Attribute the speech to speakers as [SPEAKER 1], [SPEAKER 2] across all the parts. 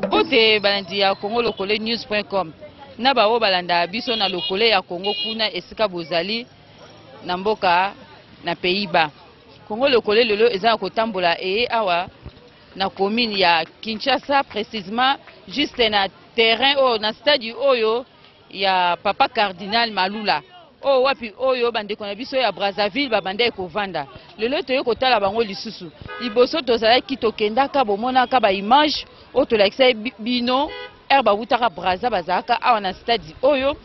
[SPEAKER 1] Mbote balandi ya Congo Lokole News.com na baoyo balandaka biso na Lokole ya Congo kuna esika bozali na mboka na Pays-Bas. Congo Lokole lelo eza na kotambola eye awa na commune ya Kinshasa précisément juste na terrain oyo na stade oyo ya papa cardinal Malula oyo wapi oyo bandeko na biso ya Brazzaville babandaki kovanda. Lelo toye kotala bango lisusu. Liboso tozalaki tokendaka bomonaka ba image oyo tolakisaki bino heure bawutaka Brazza bazalaka awa na stade oyo.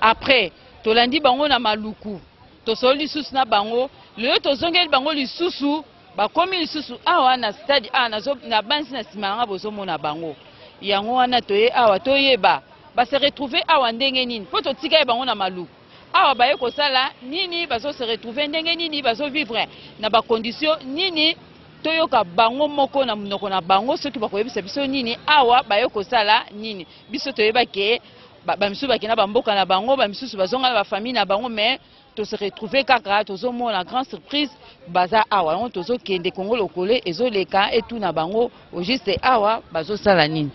[SPEAKER 1] Après tolandi bango na Maluku, tosoli lisusu na bango. Lelo tozongeli bango lisusu, bakomi lisusu awa na stade awa, na bansi na nsima yanga bozomona bango. Yango wana toye awa toyeba ba se retrouver awa ndenge nini, po totika bango na Maluku awa baye kosala nini, bazo se retrouver ndenge nini, bazo vivre na ba condition nini. Toyoka bango moko na monoko na bango soki bakoyebisa biso nini awa baye kosala nini. Biso toyeba ke ba misusu bakenda ba mboka na bango, ba misusu bazonga na ba famille na bango, mais to se retrouver kaka tozomona grande surprise baza awa. Yango tozokende Congo Lokole ezoleka etuna bango au juste awa bazosala nini.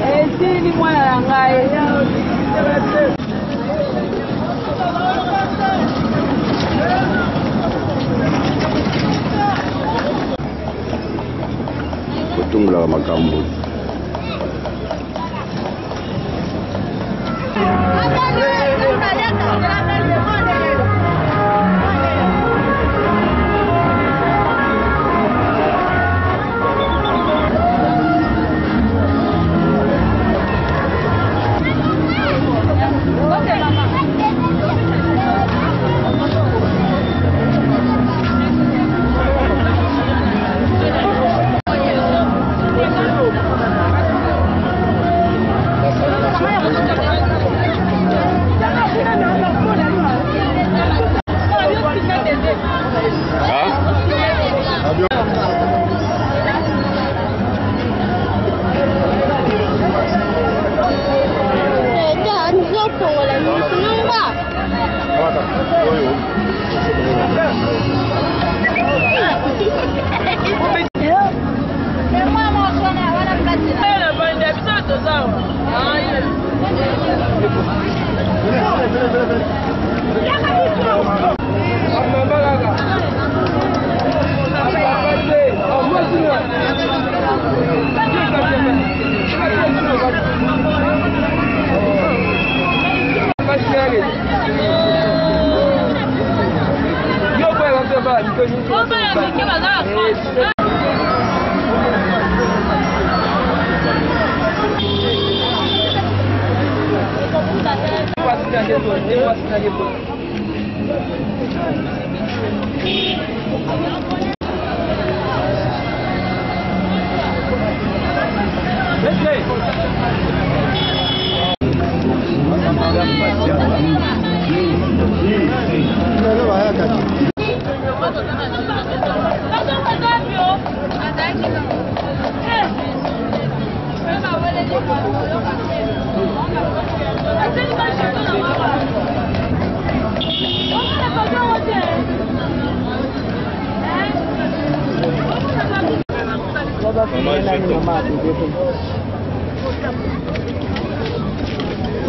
[SPEAKER 1] Esili mwana na ngai.
[SPEAKER 2] Kotungolaka makambo.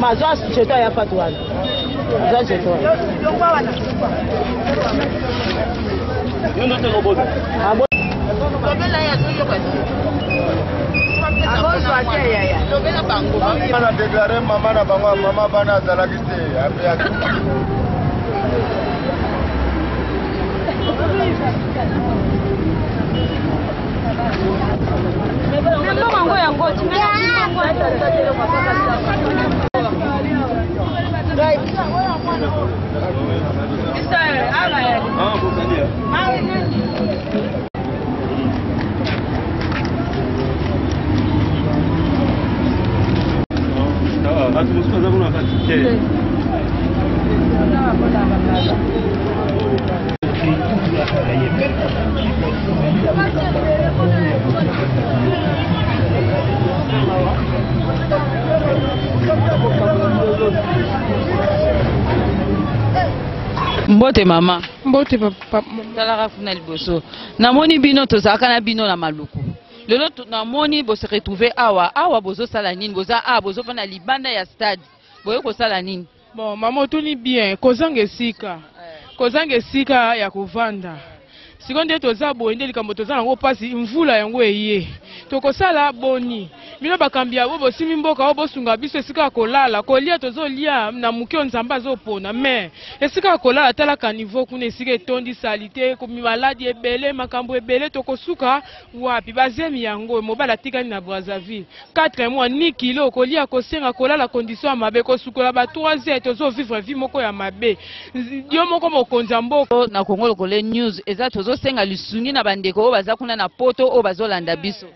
[SPEAKER 3] Mazwa jeton ya fatu wana. Zwa jeton.
[SPEAKER 2] Na déclaré mama na bango, mama bana azalaki te.
[SPEAKER 1] Mbote mama.
[SPEAKER 4] Mbote papa.
[SPEAKER 1] Talaka kuna liboso. Namoni bino tozalaka na bino na Maluku. Lelo namoni bo se retrouver awa. Awa bozosala nini? Boza awa bozofanda libanda ya stade. Boye kosala nini?
[SPEAKER 4] Bon, mama otuni bien, kozanga esika. Kozanga esika ya kovanda. Sikoyo nde toza boye nde likambo toza nango mpasi, mvula yango eye. Tokosala boni? Bino bakambi ya bo bosimbi mboka oyo bosunga biso esika ya kolala, kolia tozolia na moke oyo Nzambe azopona mais esika ya kolala tala caniveau kuna esika etondi salite, maladi ebele, makambo ebele tokosuka wapi? Bazemi yango mobali atikali na Brazzaville 4 mois ni kilo kolia kosenga kolala condition ya mabe kosukola ba 3 heures tozo vivre vie moko ya mabe yo moko mokonzi ya mboka.
[SPEAKER 1] Na Congo Lokole News eza tozosenga lisungi na bandeko oyo baza kuna na poto oyo bazolanda biso.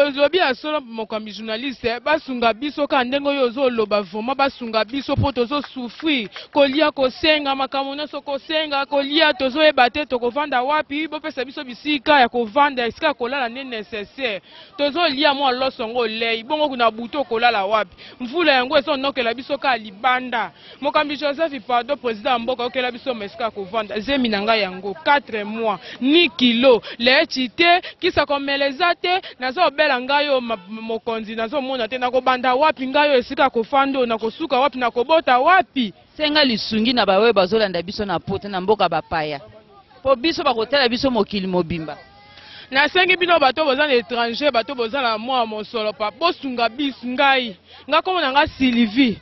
[SPEAKER 4] Olobi ya solo mokambi journaliste, basunga biso kaka ndenge oyo ozoloba vraiment basunga biso po tozo souffrir kolia kosenga makambo nyonso kosenga kolia tozoyeba te tokovanda wapi, bopesa biso bisika ya kovanda esika ya kolala nde necessaire. Tozolia mwa loso yango olei bongo kuna butu okolala wapi? Mvula yango ezonokela biso kaka libanda. Mokambi Joseph pardon president ya mboka okela biso ma esika ya kovanda zemi na ngai yango 4 mois ni kilo lechi te kisa komela eza te nazobela ngai oyo mokonzi nazomona te nakobanda wapi ngai oyo esika ya kofanda oyo nakosuka wapi nakobota wapi.
[SPEAKER 1] Senga lisungi na baoyo bazolanda biso na poto na mboka bapaya po biso bakotala biso mokili mobimba.
[SPEAKER 4] Nasengi bino bato boza na etranger bato boza na mwa mosolo pa bosunga biso ngai nga kombo na nga Sylvie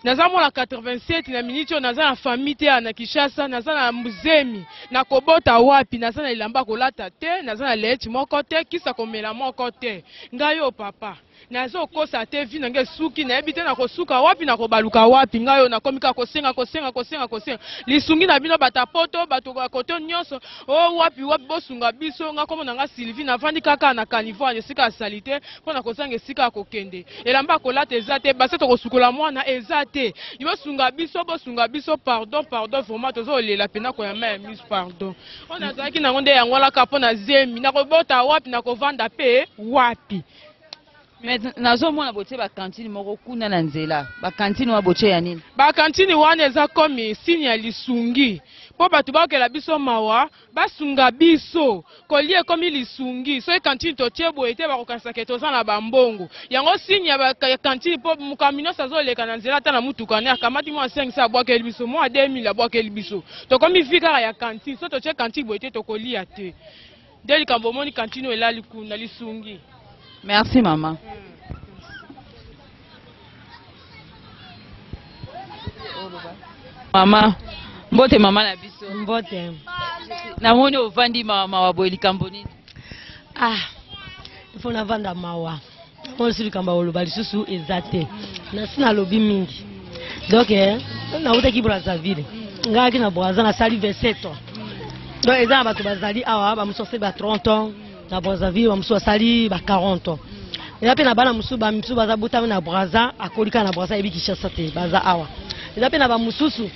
[SPEAKER 4] naza mwana 87 na minute oyo naza na famille te na Kinshasa naza na zemi nakobota wapi naza na elamba kolata te naza na leti moko te kisa komela moko te ngai oyo papa nazokosa te vi na ngai esuki nayebi te nakosuka wapi nakobaluka wapi ngai oyo nakomi kaka kosenga kosenga kosenga kosenga lisungi na bino bato ya poto bato ya koto nyonso o wapi wapi bosunga biso ngai kombo na ngai Sylvie navandi kaka na caniveau esika ya salite mpo na kozanga esika ya kokende elamba ya kolata eza te base tokosukola mwana eza te bosunga biso bosunga biso pardon pardon vraiment tozolela mpena koyama ya mise pardon oyo nazalaki nango nde yango wana kaka mpo na zemi nakobota wapi nakovanda mpe wapi.
[SPEAKER 1] Mais nazomona botie ba cantine moko kuna na nzela. Ba cantine wana botie ya nini?
[SPEAKER 4] Ba cantine wana eza comme signe ya lisungi po bato bakela biso mawa basunga biso kolia ekomi lisungi soki cantine totie boye te bakokanisa ke toza na bambongo yango signe ya ba cantine po mokambi nyonso azoleka na nzela ata na mutuka ne akamati mwa 500 abwakeli biso mwa 2000 abwakeli biso tokomi vi kaka ya cantine soki totie cantine boye te tokolia te nde likambo omoni cantine oyo elali kuna lisungi.
[SPEAKER 1] Merci maman. Mama, mbote mama na biso.
[SPEAKER 3] Mbote.
[SPEAKER 1] Namoni ovandi mawa mawa boye likambo nini?
[SPEAKER 3] Ah, il faut navanda mawa. Namoni lisusu likambo ya koloba lisusu eza te. Nasi nalobi mingi. Donc, nautaki Brazzaville. Ngaki na Brazza nasali 27 ans. Donc eza na bato bazali awa bamosusu basali ba 30 ans na Brazzaville, bamosusu basali ba 40 ans. Eza mpe na bana mosusu bamosusu baza botami na Brazza, akoli kaka na Brazza, ayebi Kinshasa te, baza awa. Eza mpe na bamosusu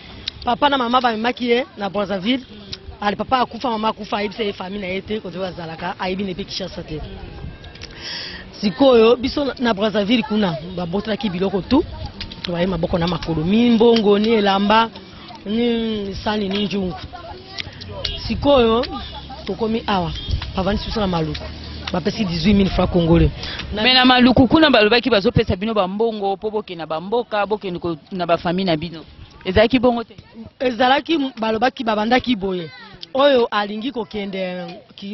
[SPEAKER 3] papa na mama bamemaki ye na Brazzaville, ale papa akufa, mama akufa, ayebisa ye famille na ye te kote bazalaka, ayebi ne mpe Kinshasa te. Sikoyo biso na Brazzaville kuna babotelaki biloko tu, tobaye maboko na makolo, mimbongo ni elamba ni sani ni njungu. Sikoyo tokomi awa bavandisi biso na Maluku, bapesi 18000 francs congolais.
[SPEAKER 1] Mais na Maluku kuna balobaki bazopesa bino bambongo po bokende na bamboka, bokende na bafamille na bino. Ezalaki bongo te?
[SPEAKER 3] Ezalaki, balobaki babandaki boye, oyo alingi kokende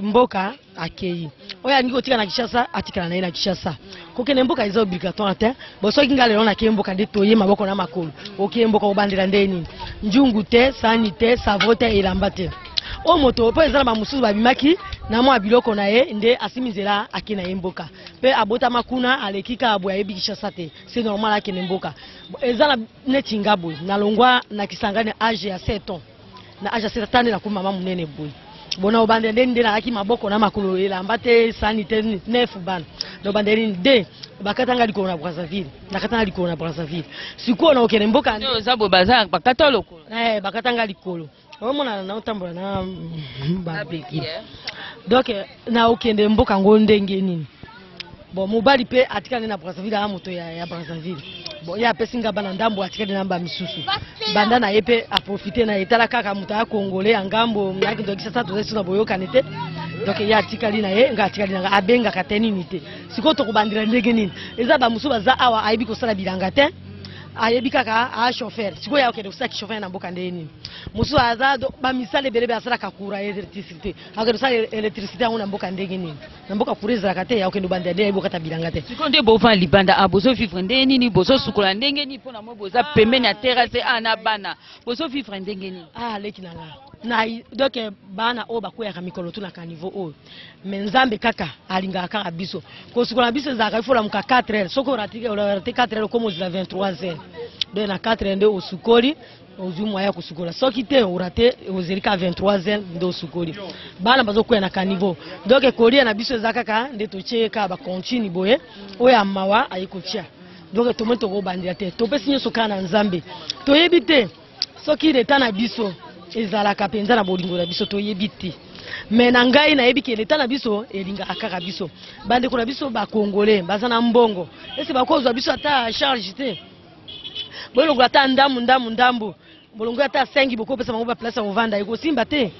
[SPEAKER 3] mboka akei, oyo alingi kotika na Kinshasa atikala na ye na Kinshasa. Kokende mboka eza obligatoire te. Bo soki nga lelo nakei mboka nde toye maboko na makolo, okei mboka obandela nde nini? Njungu te, sani te, savon te, elamba te. Oyo moto mpo eza na bamosusu babimaki na mwa biloko na ye nde asimi nzela ake na ye mboka, mpe abotama kuna aleki kaka boye ayebi Kinshasa te, c'est normal akende mboka. Eza na neti nga boye nalongwa na Kisangani age ya 7 ans, na age ya 7 ans tande nakomi mama monene boye. Bona obandela nde nde nayaki maboko na makolo elamba te sani te neuf bana na obandeli nde bakatanga likolo na Brazzaville, nakatanga likolo na Brazzaville. Sikoyo na okende mboka
[SPEAKER 1] nde oza boye baza bakata lokolo.
[SPEAKER 3] Bakatanga likolo. Omona na otambola na babeki. Donc na okende mboka ngo ndenge nini? Bon mobali pe atikali na Brazzaville, a moto ya Brazzaville. Bon, ye apesi nga bana ndambo, atikali na bamisusu banda na ye mpe aprofite na ye. Tala kaka moto aya congolais ya ngambo nayaki ndoki sasa, tozali so na boyokani te. Donc ye atikali na ye, nga atikali na nga, abengaka te nini te. Sikoyo tokobandela ndenge nini? Eza bamosusu baza awa, ayebi kosala bilanga te, ayebi kaka a chauffeur. Sikoyo akende kosala chauffeur na mboka ndenge nini? Mosusu aza bamisala ebele be asalaka courant, électricité. Akende kosala électricité yango na mboka ndenge nini? Na mboka courant ezalaka te. Akende obandela nde ayebi okata bilanga te.
[SPEAKER 1] Sikoyo nde bovanda libanda a, bozovivre ndenge nini? Bozosukola ndenge nini? Mpona moi boza pembeni ya terrasse a na bana, bozovivre ndenge nini?
[SPEAKER 3] Ah, leki na nga na donc bana oyo bakweyaka mikolo tu na caniveau oyo, mais Nzambe kaka alingaka kaka biso. Kosukola na biso ezalaka ifo olamuka 4 heures. Soki orate 4 heures, okoma ozela 23 heures. Donc na 4 heures nde osukoli, ozwi moyen ya kosukola. Soki te, orate, ozeli ka 23 heures nde osukoli. Bana bazokwea na caniveau. Donc kolia na biso eza kaka nde totie kaka bacontine boye, oyo ya mawa aye kotia. Donc tomoni tokobandela te, topesi nyonso kaka na Nzambe. Toyebi te soki leta na biso ezalaka mpenza na bolingo na biso, toyebi te. Mais na ngai nayebi ke leta na biso elingaka kaka biso. Bandeko na biso bacongolais baza na mbongo, ese bakozwa biso ata charge te? Bolongola ata ndambu ndambu ndambu, bolongola ata 5, bokopesa bango baplace ya kovanda, ekosimba te.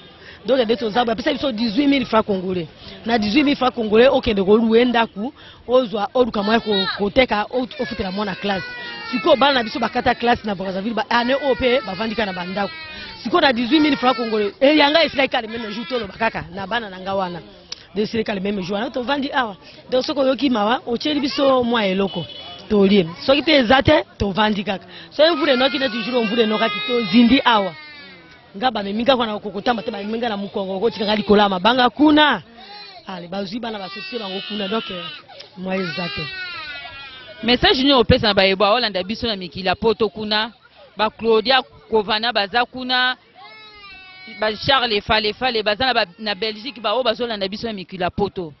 [SPEAKER 3] Donc nde toza, bapesa biso 18 000 francs congolais. Na 18 000 francs congolais, okende kolouer ndako, ozwa oluka moya koteka, ofutela mwana classe. Sikoyo bana na biso bakata classe na Brazzaville ba année oyo mpe bavandi kaka na bandako. Sikoyo na 18 000 francs congolais, eyanga esilaki kaka le même jour. Toloba kaka na bana na nga wana nde esilaki kaka le même jour wana tovandi awa. Donc soki oyoki mawa, otieli biso mwa eloko tolie. Soki mpe eza te, tovandi kaka. Soki mvula enoki neti jour mvula enokaki, tozindi awa. Nga bamemi nga kwana kokotamba te, bamemi nga na mokongo, kotika nga likolo ya mabanga kuna. Ale, bazwi bana, basotie bango kuna. Donc mwa eza te.
[SPEAKER 1] Message nini opesa na bayebo aolanda biso na mikili ya poto kuna? Baclaudia Kovana baza kuna, baCharles Falefale baza na Belgique, baoyo bazolanda biso na mikili ya poto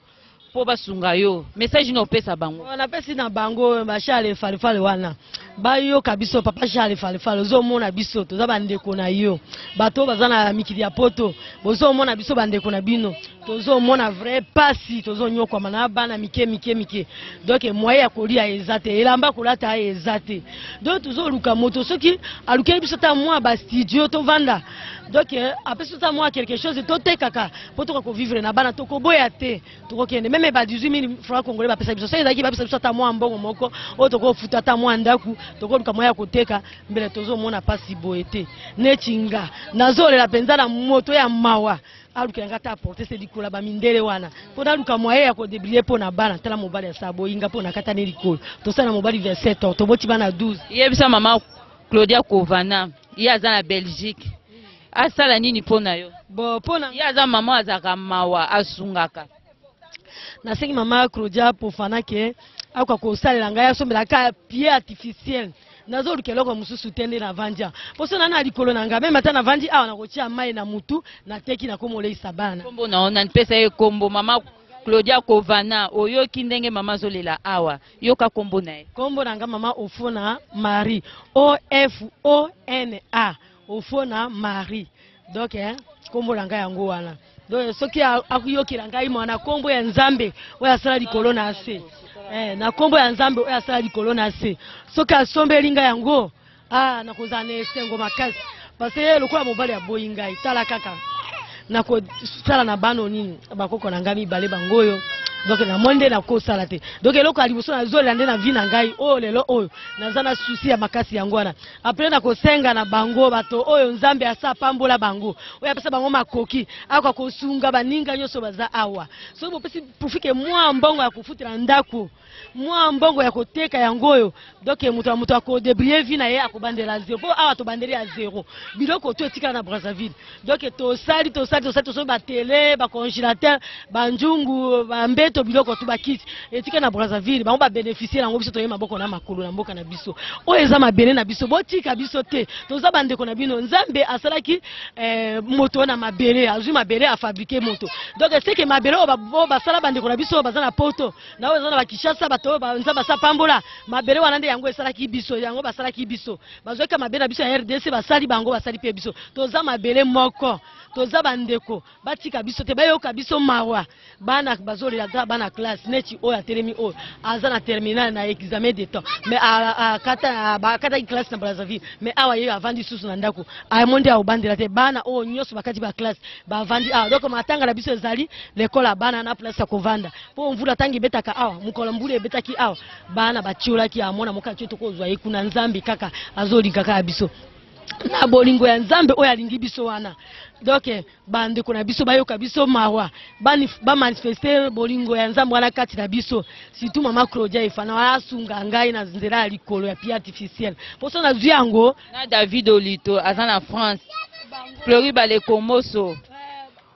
[SPEAKER 1] mpo basunga yo, message nini opesa bango?
[SPEAKER 3] Napesi na bango, baCharles Falefale wana bayoka biso. Papa Charles Falefale, ozomona biso, toza bandeko na yo. Bato oyo baza na mikili ya poto, bozomona biso bandeko na bino, tozomona vrai pasi, tozonyokwama na bana mike mike mike. Donc moyen ya kolia eza te, elamba kolata eza te. Donc tozoluka moto soki alukeli biso ata mwa bastudio tovanda. Donc apesi ata mwa quelque chose totekaka mpo toka kovivre na bana, tokoboya te, tokokende même ba 18 000 francs congolais bapesa biso. Soki ezalaki bapesa biso ata mwa mbongo moko oyo tokofuta ata mwa ndako, tokoluka mwa ya koteka, mbele tozomona mpasi boye te. Neti nga nazolela mpenza na moto ya mawa alukela nga ata aporte se likolo ya bamindele wana mpo naluka moyen ya kodébrouiller mpo na bana. Tala mobali asala boyinga mpo nakatani likolo, tosala na mobali 27 ans, toboti bana 12.
[SPEAKER 1] Yebisa mama Claudia Kovana, ye aza na Belgique, asala nini mpo na yo?
[SPEAKER 3] Bon, mpo na
[SPEAKER 1] Ye aza mama azalaka mawa, asungaka.
[SPEAKER 3] Nasengi mama Claudia Pofana ke akoka kosalela ngai, asombelaka pied artificiel. Nazoluka eloko mosusu te. Nde navandi awa mposo na na likolo na ngai, même ata navandi awa, nakotia mai na mutu, nateki, nakomoleisa bana.
[SPEAKER 1] Kombo na yo nani? Pesa ye kombo. Mama Claudia Kovana, oyoki ndenge mama azolela awa, yoka kombo na ye.
[SPEAKER 3] Kombo na nga mama Ofona Marie, O F O N A, Ofona Marie. Donc kombo na ngai yango wana. Donc soki akuyokela ngai mwana, kombo ya Nzambe oyo asala likolo na se, na kombo ya Nzambe oyo asala likolo na se, soki asombeli ngai yango, ah, nakozala na esengo makasi, parce que lokola mobali aboyi ngai, tala kaka nakosala na bano nini? Bakoko na ngai mibale bango oyo. Donc namoni nde nakosala te. Donc eloko ya liboso nazolela nde na vie na ngai oyo lelo oyo naza na souci ya makasi yango wana. Après, nakosenga na bango bato oyo Nzambe asa apambola bango, oyo apesa bango makoki, akoka kosunga baninga nyonso baza awa. Soki bopesi pufike mwa mbongo ya kofutela ndako, mwa mbongo ya koteka yango oyo, donc moto na moto akodébrouiller vie na ye, akobandela zéro, mpo awa tobandeli ya zéro. Biloko to etikala na Brazzaville. Donc tosali, tosali, tosali, tosali batélé, bacongélateur, banjungu, bambeto, biloko tu, bakiti etikala na Brazzaville. Bango babénéficie yango, biso toye maboko na makolo na mboka na biso oyo eza mabele na biso. Botika biso te, toza bandeko na bino. Nzambe asalaki moto na mabele, azwi mabele, afabriquer moto. Donc seke mabele oyo basala bandeko na biso oyo baza na poto na oyo eza na bakishasa, bato oyo Nzambe asa pambola mabele wana, nde yango esalaki biso, yango basalaki biso. Bazwaki mabele na biso ya RDC, basali bango, basali mpe biso. Toza mabele moko, toza bandeko. Batika biso te, bayoka biso mawa. Bana bazolela. baza bana classe neti oyo atelemi oyo aza na terminal na examen de temps mais akataki classe na Brazzaville, mais awa ye avandi susu na ndako, amondi akobandela te. Bana oyo nyonso bakati ba classe bavandi awa. Donc matanga na biso ezali l'école ya bana na place ya kovanda, mpo mvula ntango ebetaka awa, mokolo mbula ebetaki awa, bana batiolaki. Amona moko atio, tokozwa ye kuna. Nzambe kaka azolinga kaka biso na bolingo ya Nzambe oyo alingi biso wana. Donc bandeko na biso bayoka biso mawa, bamanifeste bolingo ya Nzambe wana kati na biso, surtout mama Claudia Efana asunga ngai na nzela ya likolo ya pied artificiel, mposo nazwi yango.
[SPEAKER 1] Na David Olito aza na France, Flori Balekomoso,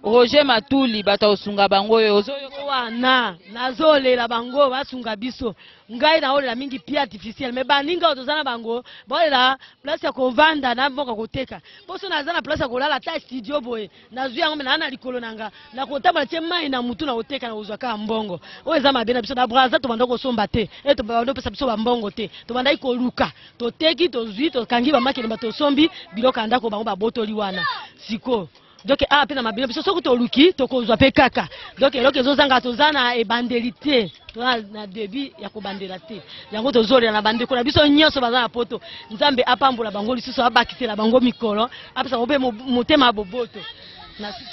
[SPEAKER 1] Roger Matuli, bato akosunga bango oyo ozoyoka.
[SPEAKER 3] Wana nazolela bango basunga biso. Ngai naolela mingi pied artificiel, mais baninga oyo toza na bango baolela place ya kovanda na mboka koteka. Mposo naza na place ya kolala, ata studio boye nazwi yango, me naa na likolo na nga nakotambola tie mai na mutu, na koteka na kozwa kaka mbongo. Oyo eza mabe na biso. Na Braza tobanda kosomba te, e tobanda kopesa biso bambongo te, tobandaki koluka, toteki, tozwi, tokangi bamakelemba, tosombi biloko ya ndako, bango babotoli wana sikoyo. Donc awa mpe na mabele biso, soki toluki tokozwa mpe kaka. Donc eloko ezozanga, toza na ebandeli te, toza na début ya kobandela te. Yango tozolela na bandeko na biso nyonso baza na Poto, Nzambe apambola bango lisusu, abakisela bango mikolo, apesa bango mpe motema ya boboto.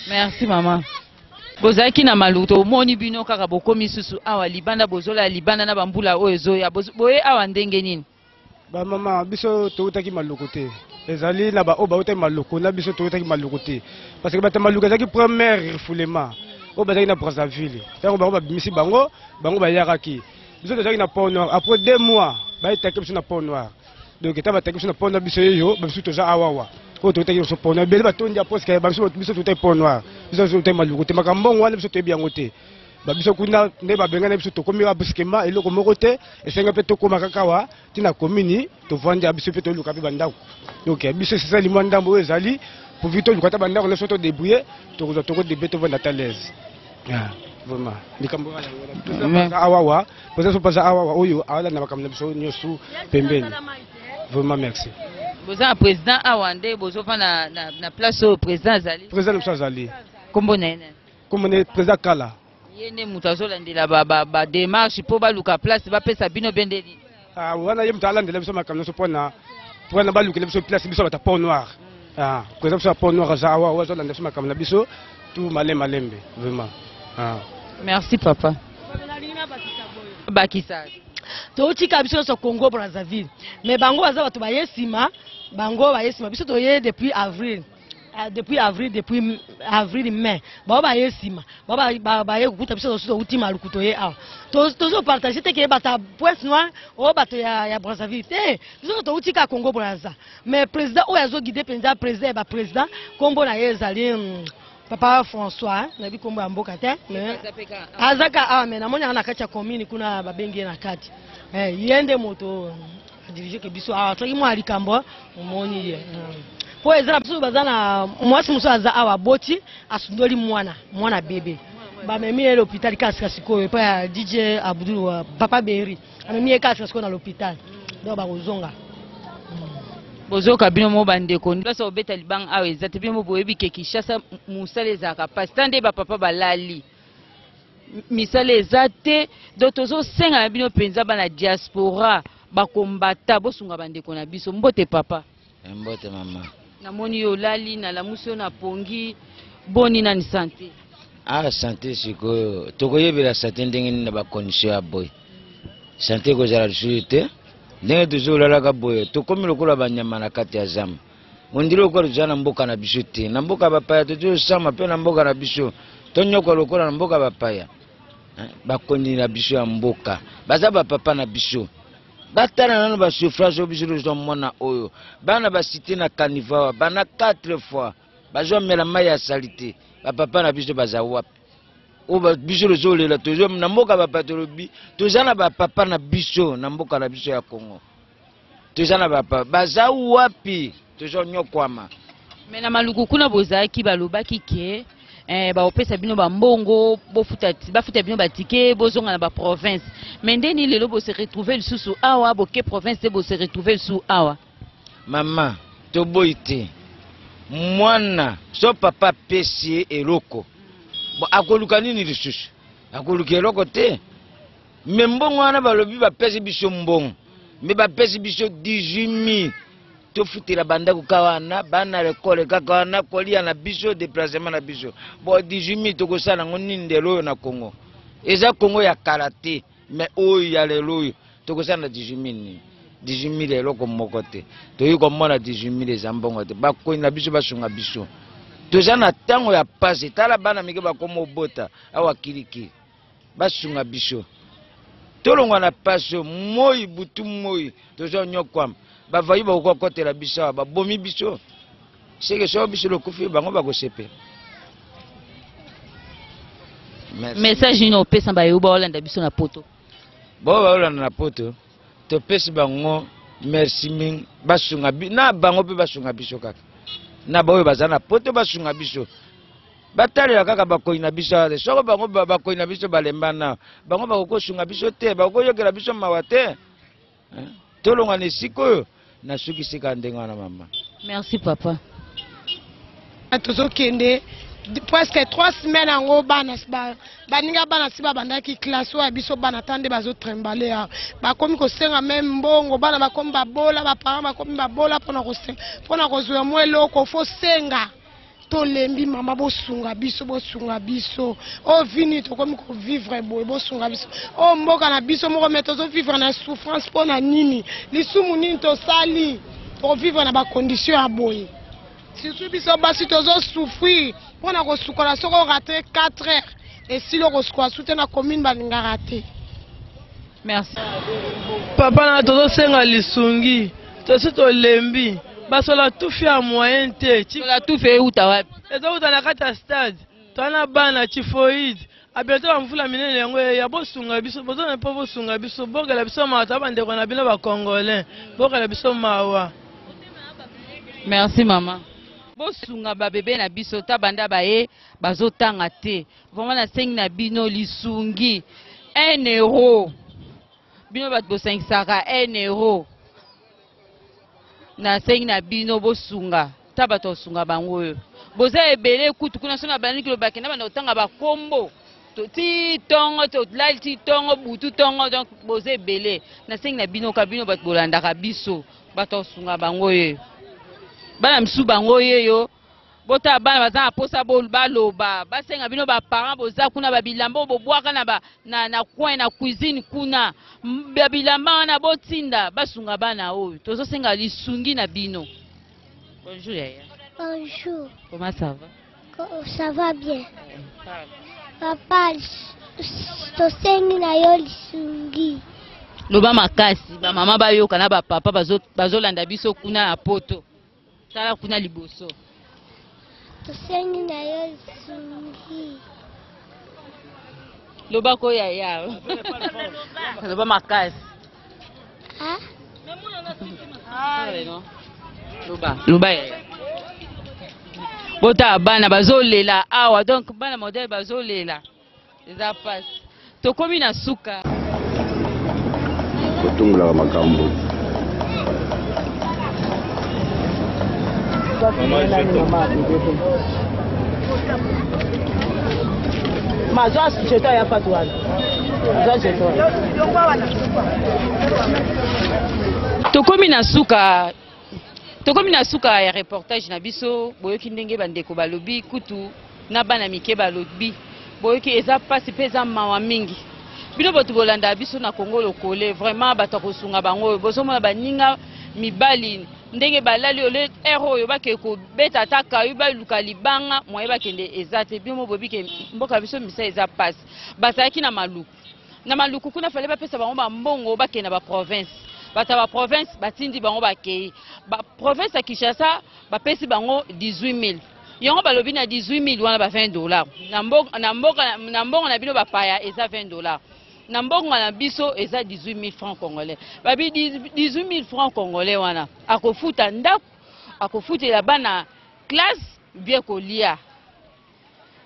[SPEAKER 1] Merci mama. Bozalaki na Maluku, tomoni bino kaka bokomi susu awa libanda, bozolala libanda na bambula oyo ezoya. Boye awa ndenge nini?
[SPEAKER 5] Bamama, biso toutaki Maluku te. Ezali na baoyo bautaki Maluku, na biso toutaki Maluku te, parce que bato ya Maluku ezalaki première refoulement. Oyo bazalaki na Brazzaville, ntango bango babimisi bango, bango bayakaki. Biso tozalaki na Port Noir. Après 2 mois, bayetaki biso na Port Noir. Donc eta bataki biso na Port Noir, biso yeyo babiso toza awawa. Oyo toutaki biso Port Noir, ebele batondi ya presque babiso. Biso toutaki Port Noir, biso toutaki Maluku te. Makambo mbongo wana biso toyebi yango te. Babiso kuna nde babengani biso, tokomi wa brusquement, eloko moko te. Esenga mpe tokóma kaka awa ntina komini, tovandi ya biso mpe toluka mpe bandako. Donc biso esesali mwa ndambo oyo ezali pourvu toluka ata bandako nyonso, todébrouille, tokozwa, tokodébrouille, tovanda ata l'aise. Vraiment likambo wana awawa poza so mpoza awawa oyo awalanda makambo na biso nyonso pembeni. Vraiment merci.
[SPEAKER 1] Boza na président awa nde bozofanda na place oyo président azali?
[SPEAKER 5] Président na biso azali.
[SPEAKER 1] Kombo na ye nani?
[SPEAKER 5] Kombo na président Kala.
[SPEAKER 1] Ye nde moto azolandela badémarche mpo baluka place bapesa bino mpe ndeni?
[SPEAKER 5] Ah, wana ye moto alandela biso makambo nyonso mpona balukela biso place, biso bato Port Noir. Ah, président biso ya Port Noir aza awa, oyo azolanda biso makambo na biso tout malembe malembe vraiment. Ah.
[SPEAKER 1] Merci papa. Bakisa.
[SPEAKER 3] Toutika biso nyonso Congo Brazzaville, mais bango baza bato baye nsima, bango baye nsima. Biso toye depuis avril. Ah, depuis avril, depuis avril, mai. Bao baye nsima, bao baye kokuta biso tosusu touti Maluku, toye awa. Tozopartage te ke bato ya Pointe Noire oyo bato ya Brazzaville te. Biso touti kaka Congo Braza, mais président oyo azoguide mpenza, président ya baprésident, nkombo na ye ezali papa François, nayebi nkombo ya mboka te, mais aza ka awa. Mais namoni anga na kati ya commune kuna, babengi ye na kati. Ye nde moto adirige ke biso awa. Soki mwa likambo omoni ye, mpo eza na biso baza na mwasi mosusu aza awa, aboti, asundoli mwana, mwana bebe, bamemi ye l'hôpital kasika sikoyo epai ya DJ Abdul, papa Beri amemi ye kasika sikoyo na l'hôpital. Donc bakozonga.
[SPEAKER 1] Bozoka bino mo bandeko, place obeta libanga awa eza te. Bino mo boyebi ke Kinshasa mosala ezalaka mpasi, ta nde bapapa balali, misala eza te. Donc tozosenga na bino mpenza, bana diaspora bakombata, bosunga bandeko na biso. Mbote papa.
[SPEAKER 6] Mbote mama.
[SPEAKER 1] Namoni yo olali, nalamusi yo na pongi. Boni nani, santé?
[SPEAKER 6] Ah, santé sikoyo tokoyebela santé ndenge nini na bacondition ya boye? Santé ekozala lisusu te ndenge tozolalaka boye. Tokomi lokola banyama na kati ya zamba. Ondiri lokola toza na mboka na biso te, na mboka bapaya. Tozosama mpe na mboka na biso, tonyokwa lokola na mboka bapaya. Bakonzi na biso ya mboka baza bapapa na biso, batala nano basouffrance oyo biso tozwa. Mwana oyo bana basite na caniveau awa, bana 4 fois bazwamela mai ya saleté. Bapapa na biso baza wapi? Oyo biso tozolela, tozo na mboka bapa, tolobi toza na bapapa na biso na mboka na biso ya Congo. Toza na bapapa, baza wapi? Tozonyokwama.
[SPEAKER 1] Mais na Maluku kuna bozalaki, balobaki ke baopesa bino bambongo, bofuta, bafuta bino batike, bozonga na baprovince. Mais ndeni lelo bose retrouve lisusu awa? Boke province te, bose retrouve lisusu awa.
[SPEAKER 6] Mama, toboyi te. Mwana so papa apesi ye eloko, bon, akoluka nini lisusu? Akoluka eloko te. Mais mbongo wana balobi bapesi biso mbongo. Mais bapesi biso 18000 tofutela bandako kaka wana, bana lekole kaka wana, kolia na biso, déplacement na biso. Bon, 18000 tokosala yango nini lelo oyo na Congo? Eza Congo ya kala te, mais oyo ya lelo oyo tokosala na 18000 nini? 18000 eloko moko te. Toyei komona 18000 eza mbongo te. Bakoni na biso basunga biso. Toza na ntango ya pasi. Tala bana mike bakoma obota awa kilikili. Basunga biso. Tolongwa na pasi oyo, moi butu moi tozo nyokwama. Bavayi bakoki kokotela biso awa, babomi biso. Seke soko biso lokufi bango bakosepela. Merci.
[SPEAKER 1] Message nini opesa baye baolanda biso na poto?
[SPEAKER 6] Bao baolanda na poto, topesi bango merci mingi, basunga na bango mpe basunga biso kaka. Na baoyo baza na poto basunga biso. Batalela kaka bakonzi na biso awa te. Soko bango bakonzi na biso balembana, bango bakoki kosunga biso te, bakoki koyokela biso mawa te. Tolongwa na esika oyo, nasukisi kaka ndenge wana mama.
[SPEAKER 1] Merci papa.
[SPEAKER 7] Tozokende presque 3 semaines yango bana baninga bana si babandaki classe oyo ya biso bana ta nde bazotrembale awa. Bakomi kosenga meme mbongo, bana bakomi babola, ba parents bakomi babola mpona kosenga, mpona kozwa mwa eloko fo senga. Tolembi mama, bosunga biso, bosunga biso. Oyo vie nini tokomi kovivre boye, bosunga biso. Oyo mboka na biso moko mais tozovivre na souffrance mpona nini? Lisumu nini tosali tokovivre na ba condition ya boye? Surtout biso basi tozosouffrir mpona kosukola, soki orate 4 heures esili okosukola su te na commune balingaka te.
[SPEAKER 1] Merci.
[SPEAKER 4] Papa na tozosenga lisungi, tosi tolembi basola tufi ya moyen te.
[SPEAKER 1] Sola tufi euta wapi?
[SPEAKER 4] Ezouta na kati ya stade. Toza na bana typhoïde. Abientôt ba mvula minene yango ya bosunga biso, bozona mpo bosunga biso, bokela biso mawa, toza bandeko na bino ba Congolais, bokela biso mawa.
[SPEAKER 1] Merci mama. Bosunga ba bebe na biso ta banda baye bazotanga te. Vraiment nasengi na bino lisungi 1 euro. Bino bato bosangisaka 1 euro. Nasengi na bino bosunga ta bato basunga bango oyo. Boza ebele kutu kuna sona bandi koloba kenda banda kotanga ba kombo. Ti tongo to lali ti tongo butu tongo donc boza ebele. Nasengi na bino ka bino bato bolandaka biso bato basunga bango oyo. Bana misusu bango oyo bota bana baza na posa baloba basenga bino ba parents boza kuna ba bilamba oyo bobwaka na ba, na, na coin na cuisine kuna ba bilamba wana botinda basunga bana oyo tozosenga lisungi na bino. Bonjour yaya.
[SPEAKER 8] Bonjour.
[SPEAKER 1] Comment ça va?
[SPEAKER 8] Ça va bien. Papa, tosengi na yo lisungi.
[SPEAKER 1] Loba makasi, ba mama bayoka na ba papa bazolanda biso kuna na poto. Tala kuna liboso.
[SPEAKER 8] Tosengi na yo lisungi.
[SPEAKER 1] Loba ko yaya. Loba makasi.
[SPEAKER 8] Ah?
[SPEAKER 1] Loba, loba yaya. Bota bana bazolela awa donc bana modèle bazolela. Eza pasi. Tokomi na suka.
[SPEAKER 2] Kotungolaka makambo.
[SPEAKER 3] Mazwa jeton ya fatu wana. Mazwa jeton.
[SPEAKER 1] Tokomi na suka. Tokomi na suka ya reportage na biso, boyoki ndenge bandeko balobi kutu na bana mike balobi. Boyoki eza pasi pe eza mawa mingi. Bino bato bolanda biso na Congo lokole, vraiment bato ya kosunga bango oyo. Bozomona baninga mibali ndenge balali ole heure oyo bakende kobeta ata kayu baluka libanga moye bakende eza te. Bino boyebi ke mboka biso misa eza pasi. Bazalaki na Maluku. Na Maluku kuna fallait bapesa bango ba mbongo bakende na ba province. Bato ya ba province batindi bango bakei. Ba province ya Kinshasa bapesi bango 18000. Yango balobi na 18000 wana ba vingt dollars. Na mboka, na mboka, na mbongo na bino bapaya eza vingt dollars. Na mbongo na biso eza 18000 francs congolais. Babi 18000 francs congolais wana akofuta ndako, akofutela bana classe bien kolia.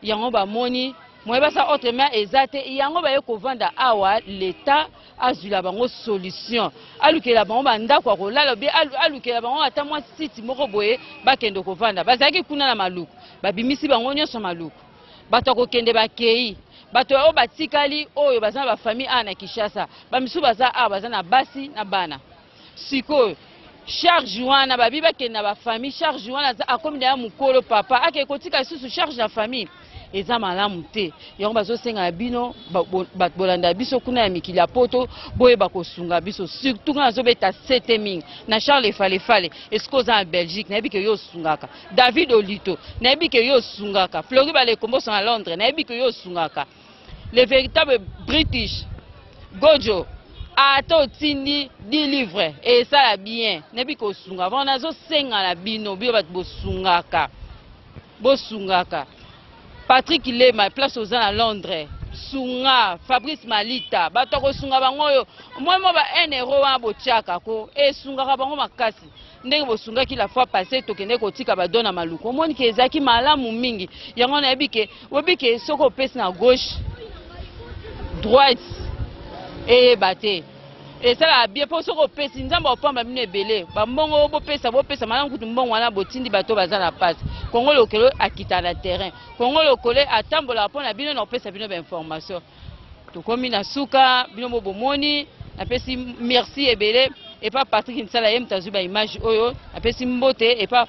[SPEAKER 1] Yango bamoni moyen basa autrement eza te, yango baye kovanda awa l'etat azwila bango solution, alukela bango ba ndako ya kolala bien, alukela bango ata mwa site moko boye bakende kovanda. Bazalaki kuna na Maluku, babimisi bango nyonso Maluku, bato ya kokende bakei, Bato oyo batikali oyo baza na ba famille awa na Kinshasa, ba misusu baza awa baza na basi na bana. Sikoyo charge wana babi bakende na ba famille, charge wana akomi deja mukolo papa ake kotika lisusu charge na famille eza malamu te. Yango bazosenga na bino bato bolanda biso kuna ya mikili ya poto, boyeba kosunga biso, surtout nga nazobeta sete mingi na Charles Efalefale esika oza na Belgique, nayebi ke yo osungaka David Olito, nayebi ke yo osungaka Flori Balekomboso na Londres, nayebi ke yo osungaka le véritable British Gojo, ata otindi 10 livres esala bien, nayebi ke osunga. Bon, nazosenga na bino, bino bato bosungaka, bosungaka Patrick Lema place oza na Londres, sunga Fabrice Malita, bato ya kosunga bango oyo mwa mwa ba 1 euro wana botiaka ko esungaka bango makasi ndenge bosungaki la fois passée, tokende kotika ba don na Maluku, omoni ke ezalaki malamu mingi. Yango nayebi ke oyebi ke soki opesi na gauche droite eyeba te, esalaka bien, mpo soki opesi Nzambe akopamba bino ebele. Bambongo oyo bopesa, bopesa malamu kutu mbongo wana botindi bato baza na pasi. Kongo Lokolo akita na terrain, Kongo Lokole atambolaka mpo na bino na kopesa bino bainformation. Tokomi na suka, bino mo bomoni, napesi merci ebele epa Patrick Nsala, ye moto azwi ba image oyo. Napesi mbote epa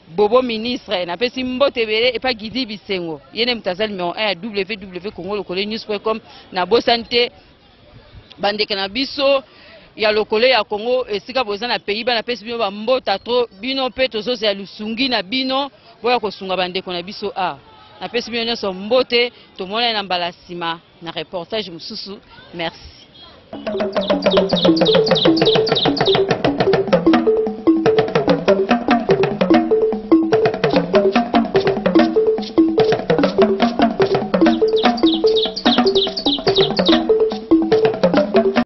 [SPEAKER 1] Bobo ministre, napesi mbote ebele epa Gidi Bisengo, ye nde moto aza numero 1 ya www.congolokolenews.com. Nabosani te bandeke na biso ya lokole ya Congo esika boza na pays bana, napesi bino bambota trop, bino mpe tozozela lisungi na bino, boya kosunga bandeko na biso. A napesi bino nyonso mbote, tomonani na mbala nsima na reportage mosusu. Merci.